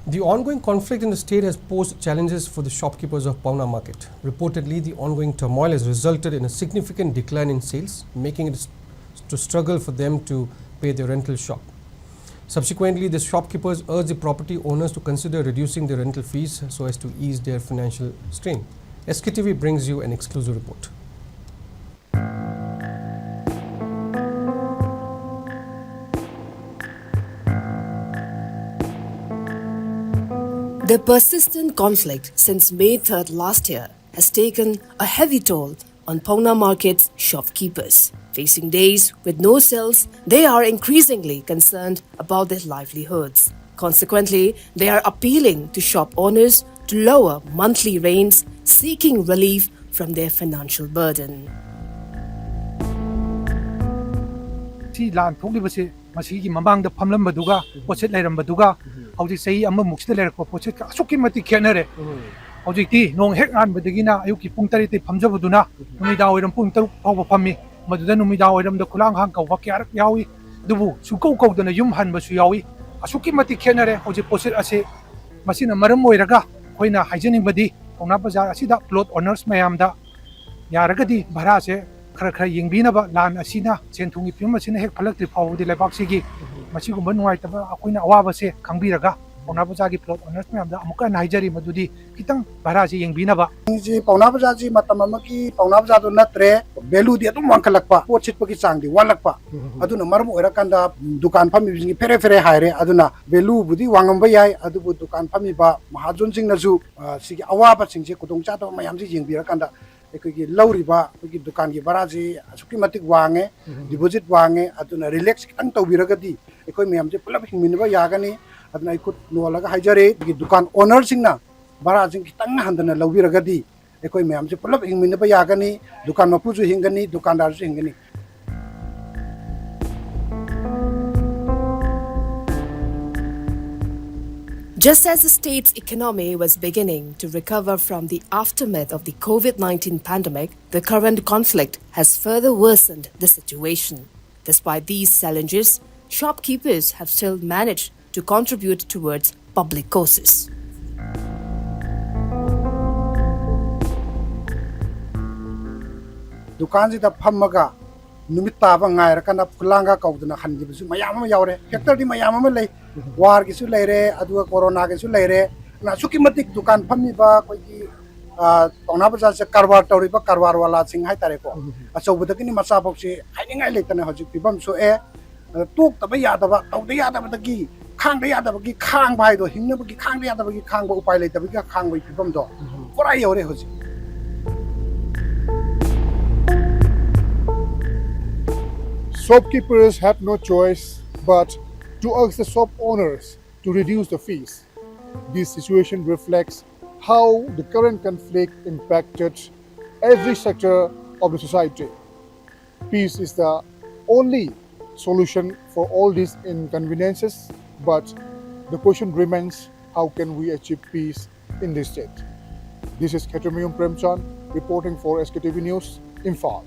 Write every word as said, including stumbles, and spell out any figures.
The ongoing conflict in the state has posed challenges for the shopkeepers of Paona Market. Reportedly, the ongoing turmoil has resulted in a significant decline in sales, making it s- to struggle for them to pay their rental shop. Subsequently, the shopkeepers urge the property owners to consider reducing their rental fees so as to ease their financial strain. S K T V brings you an exclusive report. The persistent conflict since May third last year has taken a heavy toll on Paona Market's shopkeepers. Facing days with no sales, they are increasingly concerned about their livelihoods. Consequently, they are appealing to shop owners to lower monthly rents, seeking relief from their financial burden. ꯁꯤ ꯂꯥꯟ ꯊꯣꯛꯂꯤꯕꯁꯦ ꯃꯁꯤꯒꯤ ꯃꯃꯥꯡꯗ ꯐꯝꯂꯝꯕꯗꯨꯒ ꯄꯣꯠꯁꯤꯠ ꯂꯩꯔꯝꯕꯗꯨꯒ ꯍꯧꯖꯤꯛ ꯆꯍꯤ ꯑꯃꯃꯨꯛꯁꯤꯗ ꯂꯩꯔꯛꯄ ꯄꯣꯠꯁꯤꯠꯀ ꯑꯁꯨꯛꯀꯤ ꯃꯇꯤꯛ ꯈꯦꯠꯅꯔꯦ꯫ ꯍꯧꯖꯤꯛꯇꯤ ꯅꯣꯡ ꯍꯦꯛ ꯉꯥꯟꯕꯗꯒꯤꯅ ꯑꯌꯨꯛꯀꯤ ꯄꯨꯡ ꯇꯔꯦꯠꯇꯩ ꯐꯝꯖꯕꯗꯨꯅ ꯅꯨꯃꯤꯗꯥꯡ ꯋꯥꯏꯔꯝ ꯄꯨꯡ ꯇꯔꯨꯛ ꯐꯥꯎꯕ ꯐꯝꯃꯤ꯫ ꯃꯗꯨꯗ ꯅꯨꯃꯤꯗꯥꯡ ꯋꯥꯏꯔꯝꯗ ꯈꯨꯂꯥꯡ ꯈꯥꯡ ꯀꯧꯕ ꯀꯌꯥꯔꯛ ꯌꯥꯎꯏ꯫ ꯑꯗꯨꯕꯨ ꯁꯨꯡꯀꯧ ꯀꯧꯗꯅ ꯌꯨꯝ ꯍꯟꯕꯁꯨ ꯌꯥꯎꯏ꯫ ꯑꯁꯨꯛꯀꯤ ꯃꯇꯤꯛ ꯈꯦꯠꯅꯔꯦ ꯍꯧꯖꯤꯛ ꯄꯣꯠꯁꯤꯠ ꯑꯁꯤ꯫ ꯃꯁꯤꯅ ꯃꯔꯝ ꯑꯣꯏꯔꯒ ꯑꯩꯈꯣꯏꯅ ꯍꯥꯏꯖꯅꯤꯡꯕꯗꯤ ꯄꯥꯎꯅꯥ ꯕꯖꯥꯔ ꯑꯁꯤꯗ plot owners ꯃꯌꯥꯝꯗ ꯌꯥꯔꯒꯗꯤ ꯚꯔꯥꯁꯦ ꯈꯔ ꯈꯔ ꯌꯦꯡꯕꯤꯅꯕ, ꯂꯥꯟ ꯑꯁꯤꯅ, ꯁꯦꯟ ꯊꯨꯝꯒꯤ ꯐꯤꯕꯝ ꯑꯁꯤꯅ ꯍꯦꯛ ꯐꯠꯂꯛꯇ꯭ꯔꯤ ꯐꯥꯎꯕꯗꯤ ꯂꯩꯕꯥꯛꯁꯤꯒꯤ ꯃꯁꯤꯒꯨꯝꯕ ꯅꯨꯡꯉꯥꯏꯇꯕ ꯑꯩꯈꯣꯏꯅ ꯑꯋꯥꯕꯁꯦ ꯈꯪꯕꯤꯔꯒ ꯄꯥꯎꯅꯥ ꯕꯖꯥꯔꯒꯤ plot owners ꯃꯌꯥꯝꯗ ꯑꯃꯨꯛꯀ ꯍꯟꯅ ꯍꯥꯏꯖꯔꯤ, ꯃꯗꯨꯗꯤ ꯈꯤꯇꯪ ꯚꯔꯥꯁꯦ ꯌꯦꯡꯕꯤꯅꯕ꯫ ꯁꯤ ꯄꯥꯎꯅꯥ ꯕꯖꯥꯔꯁꯤ ꯃꯇꯝ ꯑꯃꯒꯤ ꯄꯥꯎꯅꯥ ꯕꯖꯥꯔꯗꯨ ꯅꯠꯇ꯭ꯔꯦ꯫ ꯚꯦꯂꯨꯗꯤ ꯑꯗꯨꯝ ꯋꯥꯡꯈꯠꯂꯛꯄ, ꯄꯣꯠ ꯁꯤꯠꯄꯒꯤ ꯆꯥꯡꯗꯤ ꯋꯥꯠꯂꯛꯄ꯫ ꯑꯗꯨꯅ ꯃꯔꯝ ꯑꯣꯏꯔꯀꯥꯟꯗ ꯗꯨꯀꯥꯟ ꯐꯝꯃꯤꯕꯁꯤꯡꯒꯤ ꯐꯦꯔꯦ ꯐꯦꯔꯦ ꯍꯥꯏꯔꯦ꯫ ꯑꯗꯨꯅ ꯚꯦꯂꯨꯕꯨꯗꯤ ꯋꯥꯡꯉꯝꯕ ꯌꯥꯏ, ꯑꯗꯨꯕꯨ ꯗꯨꯀꯥꯟ ꯐꯝꯃꯤꯕ ꯃꯍꯥꯖꯣꯟꯁꯤꯡꯅꯁꯨ ꯑ, ꯁꯤꯒꯤ ꯑꯋꯥꯕꯁꯤꯡꯁꯦ, ꯈꯨꯗꯣꯡꯆꯥꯗꯕ ꯃꯌꯥꯝꯁꯦ ꯌꯦꯡꯕꯤꯔꯀꯥꯟꯗ ꯑꯩꯈꯣꯏꯒꯤ ꯂꯧꯔꯤꯕ ꯑꯩꯈꯣꯏꯒꯤ ꯗꯨꯀꯥꯟꯒꯤ ꯚꯔꯥꯁꯤ ꯑꯁꯨꯛꯀꯤ ꯃꯇꯤꯛ ꯋꯥꯡꯉꯦ, ꯗꯤꯄꯣꯖꯤꯠ ꯋꯥꯡꯉꯦ꯫ ꯑꯗꯨꯅ ꯔꯤꯂꯦꯛꯁ ꯈꯤꯇꯪ ꯇꯧꯕꯤꯔꯒꯗꯤ ꯑꯩꯈꯣꯏ ꯃꯌꯥꯝꯁꯦ ꯄꯨꯂꯞ ꯍꯤꯡꯃꯤꯟꯅꯕ ꯌꯥꯒꯅꯤ꯫ ꯑꯗꯨꯅ ꯑꯩ ꯈꯨꯠ ꯅꯣꯜꯂꯒ ꯍꯥꯏꯖꯔꯤ, ꯑꯩꯈꯣꯏꯒꯤ ꯗꯨꯀꯥꯟ ꯑꯣꯅꯔꯁꯤꯡꯅ ꯚꯔꯥꯁꯤꯡ ꯈꯤꯇꯪ ꯍꯟꯊꯅ ꯂꯧꯕꯤꯔꯒꯗꯤ ꯑꯩꯈꯣꯏ ꯃꯌꯥꯝꯁꯦ ꯄꯨꯂꯞ ꯍꯤꯡꯃꯤꯟꯅꯕ ꯌꯥꯒꯅꯤ, ꯗꯨꯀꯥꯟ ꯃꯄꯨꯁꯨ ꯍꯤꯡꯒꯅꯤ, ꯗꯨꯀꯥꯟꯗꯥꯔꯁꯨ ꯍꯤꯡꯒꯅꯤ꯫ Just as the state's economy was beginning to recover from the aftermath of the COVID nineteen pandemic, the current conflict has further worsened the situation. Despite these challenges, shopkeepers have still managed to contribute towards public causes. ꯗꯨꯀꯥꯟꯁꯤꯗ ꯐꯝꯃꯒ ꯅꯨꯃꯤꯠ ꯇꯥꯕ ꯉꯥꯏꯔꯀꯥꯟꯗ ꯈꯨꯂꯥꯡꯒ ꯀꯧꯗꯅ ꯍꯟꯈꯤꯕꯁꯨ ꯃꯌꯥꯝ ꯑꯃ ꯌꯥꯎꯔꯦ꯫ ꯐꯦꯛꯇꯔꯗꯤ ꯃꯌꯥꯝ ꯑꯃ ꯂꯩ, ꯋꯥꯔꯒꯤꯁꯨ ꯂꯩꯔꯦ, ꯑꯗꯨꯒ ꯀꯣꯔꯣꯅꯥꯒꯤꯁꯨ ꯂꯩꯔꯦ꯫ ꯑꯗꯨꯅ ꯑꯁꯨꯛꯀꯤ ꯃꯇꯤꯛ ꯗꯨꯀꯥꯟ ꯐꯝꯃꯤꯕ ꯑꯩꯈꯣꯏꯒꯤ, ꯑ, ꯄꯥꯎꯅꯥ ꯕꯖꯥꯔꯁꯦ ꯀꯔꯕꯥꯔ ꯇꯧꯔꯤꯕ ꯀꯔꯕꯥꯔ ꯋꯥꯂꯥꯁꯤꯡ ꯍꯥꯏꯇꯥꯔꯦꯀꯣ, ꯑꯆꯧꯕꯗꯒꯤꯅ ꯃꯆꯥꯐꯥꯎꯁꯤ ꯍꯥꯏꯅꯤꯡꯉꯥꯏ ꯂꯩꯇꯅ ꯍꯧꯖꯤꯛ ꯐꯤꯕꯝ ꯁꯣꯛꯑꯦ꯫ ꯑꯗ ꯇꯣꯛꯇꯕ ꯌꯥꯗꯕ, ꯇꯧꯗ ꯌꯥꯗꯕꯗꯒꯤ, ꯈꯥꯡꯗ ꯌꯥꯗꯕꯒꯤ ꯈꯥꯡꯕ ꯍꯥꯏꯗꯣ, ꯍꯤꯡꯅꯕꯒꯤ ꯈꯥꯡꯗ ꯌꯥꯗꯕꯒꯤ ꯈꯥꯡꯕ, ꯎꯄꯥꯏ ꯂꯩꯇꯕꯒꯤ ꯈꯥꯡꯕꯒꯤ ꯐꯤꯕꯝꯗꯣ ꯄꯨꯔꯥ ꯌꯧꯔꯦ ꯍꯧꯖꯤꯛ꯫ Shopkeepers have no choice but to ask the shop owners to reduce the fees. This situation reflects how the current conflict impacted every sector of the society. Peace is the only solution for all these inconveniences, but the question remains, how can we achieve peace in this state? This is Khetromiyung Premchand reporting for S K T V News, Imphal.